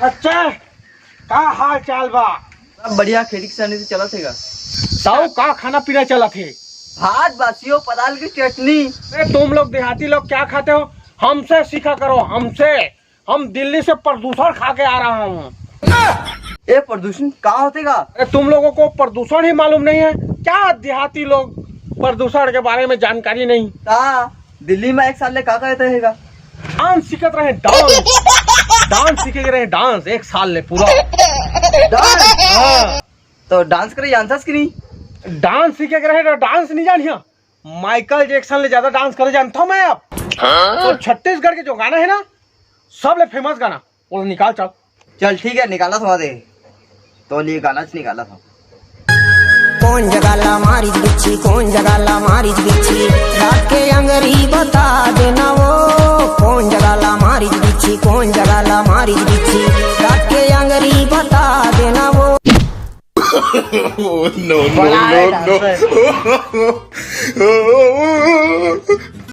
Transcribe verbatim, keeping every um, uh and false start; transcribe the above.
अच्छा, का हाल चाल बा? सब बढ़िया, खेती किसानी से चलत हे गा। ताऊ, का खाना पीना चलत हे? भात, बासियो, पताल की चटनी। अरे, तुम लोग देहाती लोग क्या खाते हो? हमसे सीखा करो, हमसे। हम दिल्ली से प्रदूषण खा के आ रहा हूँ। ए, प्रदूषण का होथे गा? अरे, तुम लोगों को प्रदूषण ही मालूम नहीं है क्या? देहाती लोग प्रदूषण के बारे में जानकारी नहीं। का दिल्ली में एक साल ले का करत रहे गा? डांस सीखत रहे, डांस। डांस सीखे के रहे, डांस, एक साल ले पूरा। डांस? हाँ। तो डांस करे जानथस कि नहीं? डांस सीखे के रहे तो डांस नहीं जानिया। माइकल जैक्सन ले ज्यादा डांस करे जानता हूँ मैं अब। तो छत्तीसगढ़ के जो गाना है ना, सब ले फेमस गाना, वो निकाल चल। चल ठीक है, निकालत हँव दे, तो लिए गाना च निकालत हँव। कौन जगह ला मारिच बिच्छी, कौन जगह ला मारिच बिच्छी, रात के अंगरी बता देना वो। कौन जगह ला मारिच बिच्छी, कौन जगह ला मारिच बिच्छी, रात के अंगरी बता देना वो। Oh, no, no, बड़ा है no, no। डांसर।